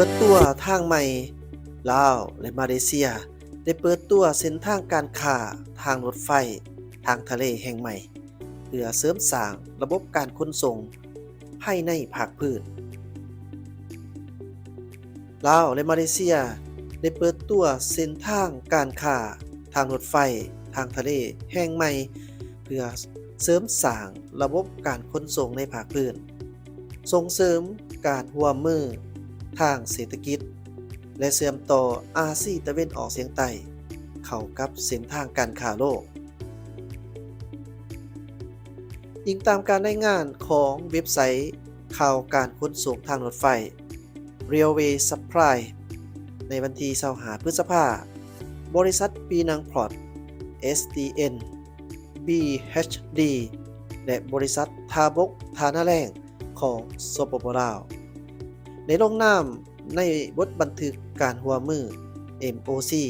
ເປີດຕົວທາງໃໝ່, ລາວ ແລະ ມາເລເຊຍ ໄດ້ເປີດຕົວເສັ້ນທາງການຄ້າ, ທາງລົດໄຟ, ທາງທະເລແຫ່ງໃໝ່ ເພື່ອເສີມສ້າງລະບົບການຂົນສົ່ງພາຍໃນພາກພື້ນ. ລາວ ແລະ ມາເລເຊຍ ໄດ້ເປີດຕົວເສັ້ນທາງການຄ້າ, ທາງລົດໄຟ, ທາງທະເລແຫ່ງໃໝ່ ເພື່ອເສີມສ້າງລະບົບການຂົນສົ່ງໃນພາກພື້ນ, ສົ່ງເສີມການຮ່ວມມືທາງເສດຖະກິດ ແລະ ເຊື່ອມຕໍ່ອາຊີຕາເວັນອອກສຽງໃຕ້ເຂົ້າກັບເສັ້ນທາງການຄ້າໂລກ. ອີງຕາມການລາຍງານຂອງເວັບໄຊຂ່າວການຂົນສົ່ງທາງລົດໄຟ Railway Supply ໃນວັນທີຊາວຫ້າ ພຶດສະພາ, ບໍລິສັດປີນັງພອດ ເອສ ທີ ເອັນ ບີ ເອັດ ດີ ແລະ ບໍລິສັດທ່າບົກທ່ານາແລ້ງຂອງ ສປປ ລາວ ໄດ້ລົງນາມໃນບົດບັນທຶກການຮ່ວມມື ເອັມໂອຊີ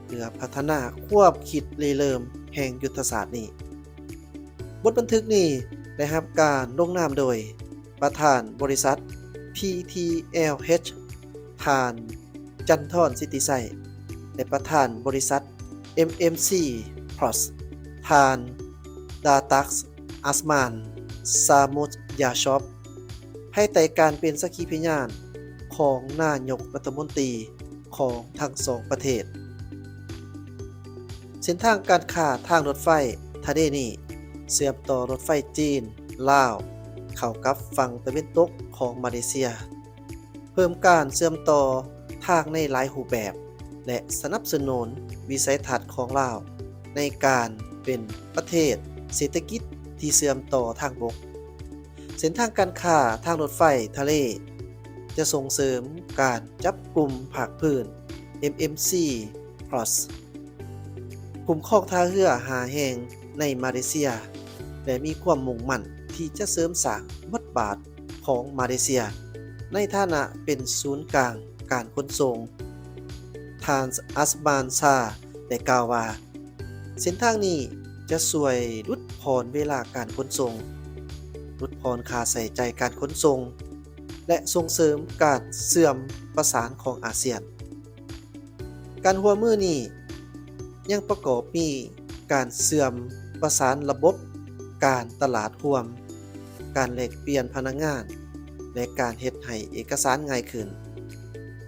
ເພື່ອພັດທະນາຄວາມຄິດລິເລີ່ມແຫ່ງຍຸດທະສາດນີ້. ບົດບັນທຶກນີ້ໄດ້ຮັບການລົງນາມໂດຍ ປະທານບໍລິສັດ ພີ ທີ ແອລ ເອັດ ທ່ານ ຈັນທອນ ສິດທິໄຊ ແລະ ປະທານບໍລິສັດ ເອັມເອັມຊີ ພລັສ ທ່ານ ດາຕັກ ອັດມານ ຊາມຸດຢາຊອບ ພາຍໃຕ້ການເປັນສັກຂີພະຍານຂອງນາຍົກລັດຖະມົນຕີຂອງທັງສອງປະເທດ. ເສັ້ນທາງການຄ້າທາງລົດໄຟທະເລນີ້ ເຊື່ອມຕໍ່ລົດໄຟຈີນ, ລາວ ເຂົ້າກັບຝັ່ງຕາເວັນຕົກຂອງມາເລເຊຍ, ເພີ່ມການເຊື່ອມຕໍ່ທາງໃນຫຼາຍຮູບແບບ ແລະ ສະໜັບສະໜູນວິໄສທັດຂອງລາວໃນການເປັນປະເທດເສດຖະກິດທີ່ເຊື່ອມຕໍ່ທາງບົກ. ເສັ້ນທາງການຄ້າທາງລົດໄຟທະເລຈະສົ່ງເສີມການຈັບກຸ່ມພາກພື້ນ ເອັມເອັມຊີ ພລັສ ຄຸ້ມຄອງທ່າເຮືອຫ້າແຫ່ງໃນມາເລເຊຍ ແລະ ມີຄວາມມຸ່ງໝັ້ນທີ່ຈະເສີມສ້າງບົດບາດຂອງມາເລເຊຍໃນຖານະເປັນສູນກາງການຂົນສົ່ງ. ທ່ານ ອັດມານ ຊາ ໄດ້ກ່າວວ່າ ເສັ້ນທາງນີ້ຈະຊ່ວຍຫຼຸດຜ່ອນເວລາການຂົນສົ່ງ, ຫຼຸດຜ່ອນຄ່າໃຊ້ຈ່າຍການຂົນສົ່ງ ແລະ ສົ່ງເສີມການເຊື່ອມປະສານຂອງອາຊຽນ. ການຮ່ວມມືນີ້ຍັງປະກອບມີການເຊື່ອມປະສານລະບົບການຕະຫຼາດຮ່ວມ, ການແລກປ່ຽນພະນັກງານ ແລະ ການເຮັດໃຫ້ເອກະສານງ່າຍຂຶ້ນ.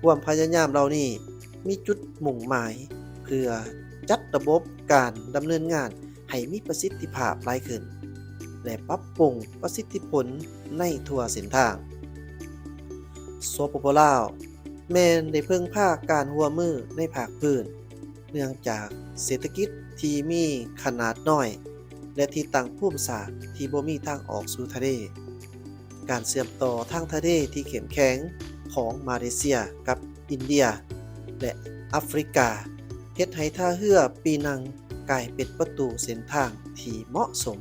ຄວາມພະຍາຍາມເຫຼົ່ານີ້ມີຈຸດມຸ່ງໝາຍເພື່ອຈັດລະບົບການດຳເນີນງານ ໃຫ້ມີປະສິດທິພາບຫຼາຍຂຶ້ນ ແລະ ປັບປຸງປະສິດທິຜົນໃນທົ່ວເສັ້ນທາງ. ສປປ ລາວ ແມ່ນໄດ້ເພິ່ງພາການຮ່ວມມືໃນພາກພື້ນ ເນື່ອງຈາກເສດຖະກິດທີ່ມີຂະໜາດນ້ອຍ ແລະ ທີ່ຕັ້ງພູມສາດທີ່ບໍ່ມີທາງອອກສູ່ທະເລ. ການເຊື່ອມຕໍ່ທາງທະເລທີ່ເຂັ້ມແຂງຂອງມາເລເຊຍກັບອິນເດຍ ແລະ ອາຟຣິກາ ເຮັດໃຫ້ທ່າເຮືອປີນັງກາຍເປັນປະຕູເສັ້ນທາງທີ່ເໝາະສົມ,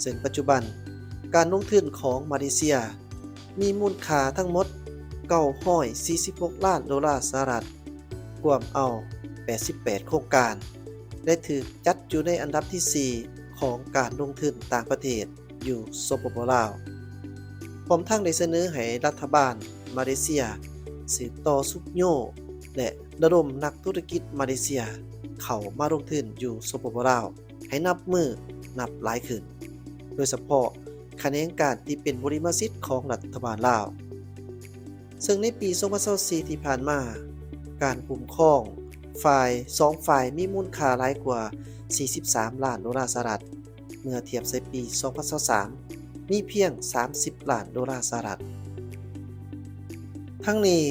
ເຊິ່ງປັດຈຸບັນການລົງທຶນຂອງມາເລເຊຍມີມູນຄ່າທັງໝົດເກົ້າຮ້ອຍສີ່ສິບຫົກລ້ານໂດລາສະຫະລັດ, ກວມເອົາແປດສິບແປດໂຄງການ ແລະ ຖືກຈັດຢູ່ໃນອັນດັບທີສີ່ຂອງການລົງທຶນຕ່າງປະເທດ ຢູ່ ສປປ ລາວ ພ້ອມທັງໄດ້ສະເໜີໃຫ້ລັດຖະບານມາເລເຊຍສືບຕໍ່ຊຸກຍູ້ ແລະ ລະດົມນັກທຸລະກິດມາເລເຊຍເຂົ້າມາລົງທຶນຢູ່ ສປປ ລາວ ໃຫ້ນັບມື້ນັບຫຼາຍຂຶ້ນ, ໂດຍສະເພາະຂະແໜງການທີ່ເປັນບຸລິມະສິດຂອງລັດຖະບານລາວ. ເຊິ່ງໃນປີສອງພັນຊາວສີ່ທີ່ຜ່ານມາ, ການຄຸ້ມຄອງຝ່າຍ ສອງຝ່າຍມີມູນຄ່າຫຼາຍກວ່າສີ່ສິບສາມລ້ານໂດລາສະຫະລັດ, ເມື່ອທຽບໃສ່ປີສອງພັນຊາວສາມ ມີພຽງສາມສິບລ້ານໂດລາສະຫະລັດ. ທັງນີ້,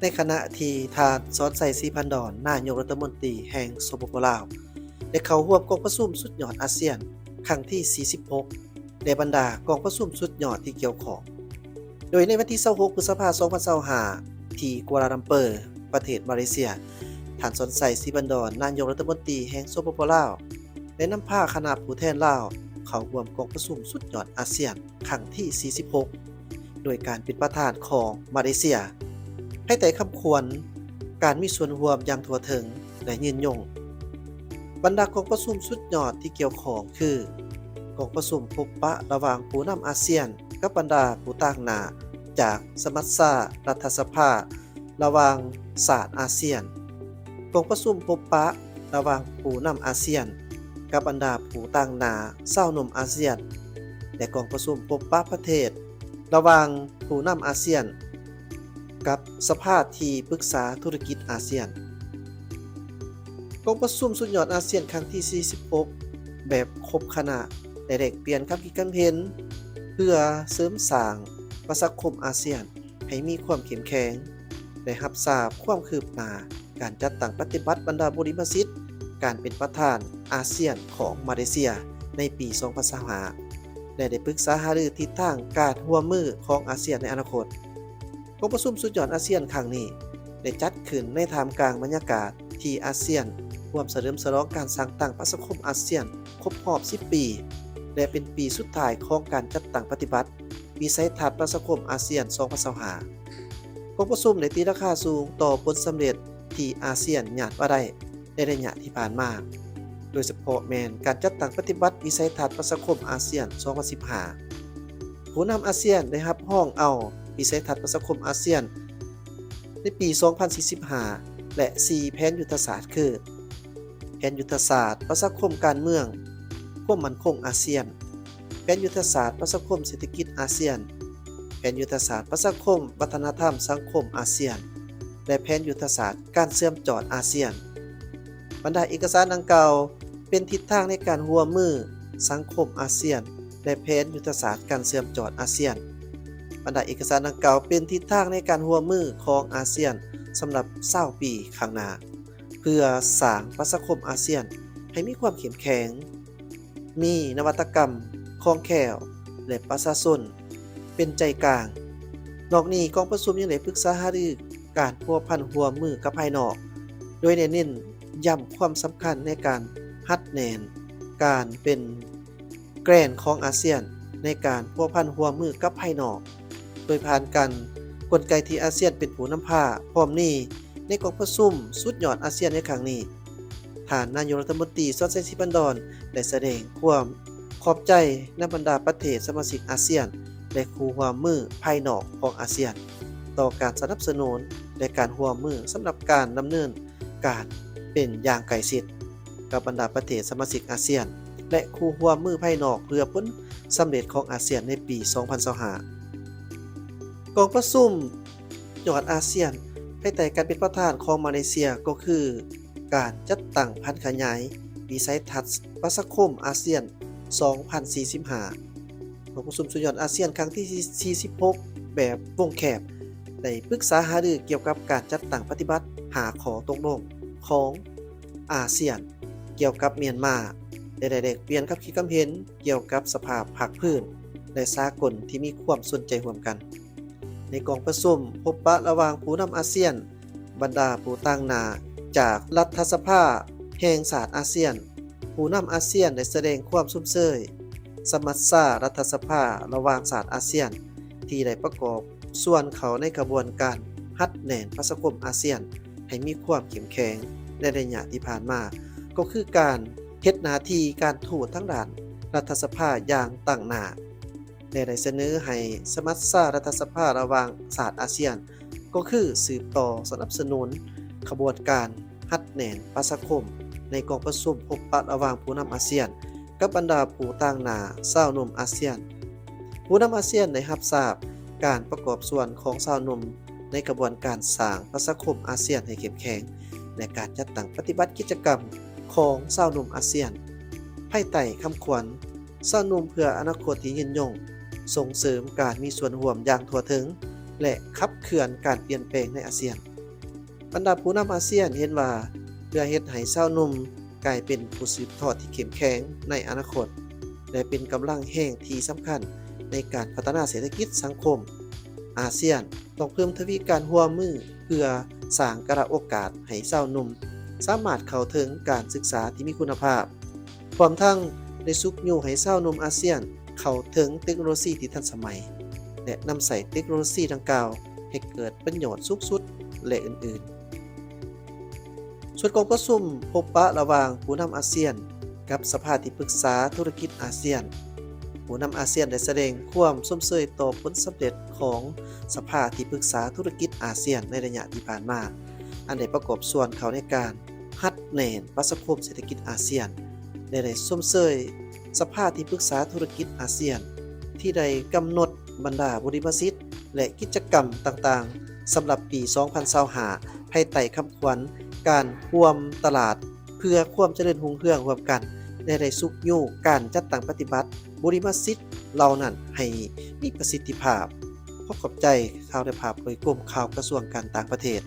ໃນຂະນະທີ່ທ່ານ ສອນໄຊ ສີພັນດອນ ນາຍົກລັດຖະມົນຕີແຫ່ງ ສປປ ລາວ ໄດ້ເຂົ້າຮ່ວມກອງປະຊຸມສຸດຍອດອາຊຽນຄັ້ງທີສີ່ສິບຫົກ ແລະ ບັນດາກອງປະຊຸມສຸດຍອດທີ່ກ່ຽວຂ້ອງ, ໂດຍໃນວັນທີຊາວຫົກ ພຶດສະພາ ສອງພັນຊາວຫ້າ ທີ່ກົວລາລັມເປີ ປະເທດມາເລເຊຍ, ທ່ານ ສອນໄຊ ສີພັນດອນ ນາຍົກລັດຖະມົນຕີແຫ່ງ ສປປ ລາວ ໄດ້ນຳພາຄະນະຜູ້ແທນລາວເຂົ້າຮ່ວມກອງປະຊຸມສຸດຍອດອາຊຽນ ຄັ້ງທີສີ່ສິບຫົກ ໂດຍການເປັນປະທານຂອງມາເລເຊຍ, ພາຍໃຕ້ຄຳຂວັນ ການມີສ່ວນຮ່ວມຢ່າງທົ່ວເຖິງ ແລະ ຍືນຍົງ. ບັນດາກອງປະຊຸມສຸດຍອດທີ່ກ່ຽວຂ້ອງຄື ກອງປະຊຸມພົບປະລະຫວ່າງຜູ້ນຳອາຊຽນກັບບັນດາຜູ້ຕາງໜ້າ ຈາກສະມັດຊາລັດຖະສະພາລະຫວ່າງຊາດອາຊຽນ, ກອງປະຊຸມພົບປະລະຫວ່າງຜູ້ນຳອາຊຽນກັບບັນດາຜູ້ຕາງໜ້າຊາວໜຸ່ມອາຊຽນ ແລະ ກອງປະຊຸມພົບປະປະເທດລະຫວ່າງຜູ້ນຳອາຊຽນ ກັບສະພາທີ່ປຶກສາທຸລະກິດອາຊຽນ. ກອງປະຊຸມສຸດຍອດອາຊຽນຄັ້ງທີສີ່ສິບຫົກ ແບບຄົບຄະນະ ໄດ້ແລກປ່ຽນຄຳຄິດຄຳເຫັນ ເພື່ອເສີມສ້າງປະຊາຄົມອາຊຽນໃຫ້ມີຄວາມເຂັ້ມແຂງ, ໄດ້ຮັບຊາບຄວາມຄືບໜ້າການຈັດຕັ້ງປະຕິບັດບັນດາບຸລິມະສິດການເປັນປະທານອາຊຽນຂອງມາເລເຊຍໃນປີສອງພັນຊາວຫ້າ ແລະ ໄດ້ປຶກສາຫາລືທິດທາງການຮ່ວມມືຂອງອາຊຽນໃນອະນາຄົດ. ກອງປະຊຸມສຸດຍອດອາຊຽນຄັ້ງນີ້ ໄດ້ຈັດຂຶ້ນໃນທ່າມກາງບັນຍາກາດທີ່ອາຊຽນຮ່ວມສະເຫຼີມສະຫຼອງການສ້າງຕັ້ງປະຊາຄົມອາຊຽນຄົບຮອບສິບປີ ແລະ ເປັນປີສຸດທ້າຍຂອງການຈັດຕັ້ງປະຕິບັດວິໄສທັດປະຊາຄົມອາຊຽນສອງພັນຊາວຫ້າ. ກອງປະຊຸມໄດ້ຕີລາຄາສູງຕໍ່ຜົນສຳເລັດທີ່ອາຊຽນຍາດມາໄດ້ ໃນໄລຍະທີ່ຜ່ານມາ, ໂດຍສະເພາະແມ່ນການຈັດຕັ້ງປະຕິບັດວິໄສທັດປະຊາຄົມອາຊຽນສອງພັນສິບຫ້າ. ຜູ້ນຳອາຊຽນໄດ້ຮັບຮອງເອົາວິໄສທັດປະຊາຄົມອາຊຽນໃນປີສອງພັນສີ່ສິບຫ້າ ແລະ ສີ່ແຜນຍຸດທະສາດຄື ແຜນຍຸດທະສາດປະຊາຄົມການເມືອງ, ຄວາມໝັ້ນຄົງອາຊຽນ, ແຜນຍຸດທະສາດປະຊາຄົມເສດຖະກິດອາຊຽນ, ແຜນຍຸດທະສາດປະຊາຄົມວັດທະນະທຳສັງຄົມອາຊຽນ ແລະ ແຜນຍຸດທະສາດການເຊື່ອມຈອດອາຊຽນ. ບັນດາເອກະສານດັ່ງກ່າວເປັນທິດທາງໃນການຮ່ວມມືສັງຄົມອາຊຽນ ແລະ ແຜນຍຸດທະສາດການເຊື່ອມຈອດອາຊຽນ. ບັນດາເອກະສານດັ່ງກ່າວເປັນທິດທາງໃນການຮ່ວມມືຂອງອາຊຽນສຳລັບຊາວປີຂ້າງໜ້າ ເພື່ອສ້າງປະຊາຄົມອາຊຽນໃຫ້ມີຄວາມເຂັ້ມແຂງ, ມີນະວັດຕະກຳ, ຄ່ອງແຄ້ວ ແລະ ປະຊາຊົນເປັນໃຈກາງ. ນອກນີ້, ກອງປະຊຸມຍັງໄດ້ປຶກສາຫາລືການພົວພັນຮ່ວມມືກັບພາຍນອກ, ໂດຍໄດ້ເນັ້ນຢ້ຳຄວາມສຳຄັນໃນການຮັດແໜ້ນການເປັນ ແກນຂອງອາຊຽນໃນການພົວພັນຮ່ວມມືກັບພາຍນອກ ໂດຍຜ່ານການ ກົນໄກທີ່ອາຊຽນເປັນຜູ້ນຳພາ. ພ້ອມນີ້, ໃນກອງປະຊຸມສຸດຍອດອາຊຽນໃນຄັ້ງນີ້, ທ່ານນາຍົກລັດຖະມົນຕີ ສອນໄຊ ສີພັນດອນ ໄດ້ສະແດງຄວາມຂອບໃຈນຳບັນດາປະເທດສະມາຊິກອາຊຽນ ແລະ ຄູ່ຮ່ວມມືພາຍນອກຂອງອາຊຽນ ຕໍ່ການສະໜັບສະໜູນ ແລະ ການຮ່ວມມືສຳລັບການດຳເນີນ ການເປັນຢ່າງໃກ້ຊິດກັບບັນດາປະເທດສະມາຊິກອາຊຽນ ແລະ ຄູ່ຮ່ວມມືພາຍນອກ ເພື່ອຜົນສຳເລັດຂອງອາຊຽນໃນປີສອງພັນຊາວຫ້າ. ກອງປະຊຸມຍອດອາຊຽນພາຍໃຕ້ການເປັນປະທານຂອງມາເລເຊຍ ກໍຄືການຈັດຕັ້ງຜັນຂະຫຍາຍວິໄສທັດປະຊາຄົມອາຊຽນສອງພັນສີ່ສິບຫ້າ. ກອງປະຊຸມສຸດຍອດອາຊຽນຄັ້ງທີສີ່ສິບຫົກ ແບບວົງແຄບ ໄດ້ປຶກສາຫາລືກ່ຽວກັບການຈັດຕັ້ງປະຕິບັດຫ້າຂໍ້ຕົກລົງຂອງອາຊຽນກ່ຽວກັບມຽນມາ ແລະ ໄດ້ແລກປ່ຽນຄຳຄິດຄຳເຫັນກ່ຽວກັບສະພາບພາກພື້ນ ແລະ ສາກົນທີ່ມີຄວາມສົນໃຈຮ່ວມກັນ. ໃນກອງປະຊຸມພົບປະລະຫວ່າງຜູ້ນຳອາຊຽນ, ບັນດາຜູ້ຕາງໜ້າຈາກລັດຖະສະພາແຫ່ງຊາດອາຊຽນ, ຜູ້ນຳອາຊຽນໄດ້ສະແດງຄວາມຊົມເຊີຍສະມັດຊາລັດຖະສະພາລະຫວ່າງຊາດອາຊຽນ ທີ່ໄດ້ປະກອບສ່ວນເຂົ້າໃນຂະບວນການຮັດແໜ້ນປະຊາຄົມອາຊຽນໃຫ້ມີຄວາມເຂັ້ມແຂງໃນໄລຍະທີ່ຜ່ານມາ, ກໍຄືການເຮັດໜ້າທີ່ການທູດທາງດ້ານລັດຖະສະພາຢ່າງຕັ້ງໜ້າ ແລະ ໄດ້ສະເໜີໃຫ້ສະມັດຊາລັດຖະສະພາລະຫວ່າງຊາດອາຊຽນ ກໍຄືສືບຕໍ່ສະໜັບສະໜູນຂະບວນການຮັດແໜ້ນປະຊາຄົມໃນກອງປະຊຸມພົບປະລະຫວ່າງຜູ້ນຳອາຊຽນກັບບັນດາຜູ້ຕາງໜ້າຊາວໜຸ່ມອາຊຽນ. ຜູ້ນຳອາຊຽນໄດ້ຮັບຊາບການປະກອບສ່ວນຂອງຊາວໜຸ່ມໃນຂະບວນການສ້າງປະຊາຄົມອາຊຽນໃຫ້ເຂັ້ມແຂງ ແລະ ການຈັດຕັ້ງປະຕິບັດກິດຈະກຳຂອງຊາວໜຸ່ມອາຊຽນ ພາຍໃຕ້ຄຳຂວັນ ຊາວໜຸ່ມເພື່ອອະນາຄົດທີ່ຍືນຍົງ, ສົ່ງເສີມການມີສ່ວນຮ່ວມຢ່າງທົ່ວເຖິງ ແລະ ຂັບເຄື່ອນການປ່ຽນແປງໃນອາຊຽນ. ບັນດາຜູ້ນຳອາຊຽນເຫັນວ່າ ເພື່ອເຮັດໃຫ້ຊາວໜຸ່ມກາຍເປັນຜູ້ສືບທອດທີ່ເຂັ້ມແຂງໃນອະນາຄົດ ແລະ ເປັນກຳລັງແຮງທີ່ສຳຄັນໃນການພັດທະນາເສດຖະກິດສັງຄົມ, ອາຊຽນຕ້ອງເພີ່ມທະວີການຮ່ວມມືເພື່ອສ້າງກາລະໂອກາດໃຫ້ຊາວໜຸ່ມສາມາດເຂົ້າເຖິງການສຶກສາທີ່ມີຄຸນນະພາບ. ພ້ອມທັງໄດ້ຊຸກຍູ້ໃຫ້ຊາວໜຸ່ມອາຊຽນເຂົ້າເຖິງເຕັກໂນໂລຊີທີ່ທັນສະໄໝ ແລະ ນຳໃຊ້ເຕັກໂນໂລຊີດັ່ງກ່າວໃຫ້ເກີດປະໂຫຍດສູງສຸດ ແລະ ອື່ນໆ. ສ່ວນກອງປະຊຸມພົບປະລະຫວ່າງຜູ້ນຳອາຊຽນກັບສະພາທີ່ປຶກສາທຸລະກິດອາຊຽນ, ກ ຜູ້ນຳອາຊຽນໄດ້ສະແດງຄວາມຊົມເຊີຍຕໍ່ຜົນສຳເລັດຂອງສະພາທີ່ປຶກສາທຸລະກິດອາຊຽນໃນໄລຍະທີ່ຜ່ານມາ, ອັນໄດ້ປະກອບສ່ວນເຂົ້າໃນການຮັດແໜ້ນປະຊາຄົມເສດຖະກິດອາຊຽນ ແລະ ໄດ້ຊົມເຊີຍສະພາທີ່ປຶກສາທຸລະກິດອາຊຽນ ທີ່ໄດ້ກຳນົດບັນດາບຸລິມະສິດ ແລະ ກິດຈະກຳຕ່າງໆ ສຳລັບປີສອງພັນຊາວຫ້າ ພາຍໃຕ້ຄຳຂວັນການຮ່ວມຕະຫຼາດ ເພື່ອຄວາມຈະເລີນຮຸ່ງເຮືອງຮ່ວມກັນ ແລະ ໄດ້ຊຸກຍູ້ການຈັດຕັ້ງປະຕິບັດບຸລິມະສິດເຫຼົ່ານັ້ນໃຫ້ມີປະສິດທິພາບ. ຂໍຂອບໃຈ. ຂ່າວໄດ້ພາບໂດຍກົມຂ່າວກະຊວງການຕ່າງປະເທດ.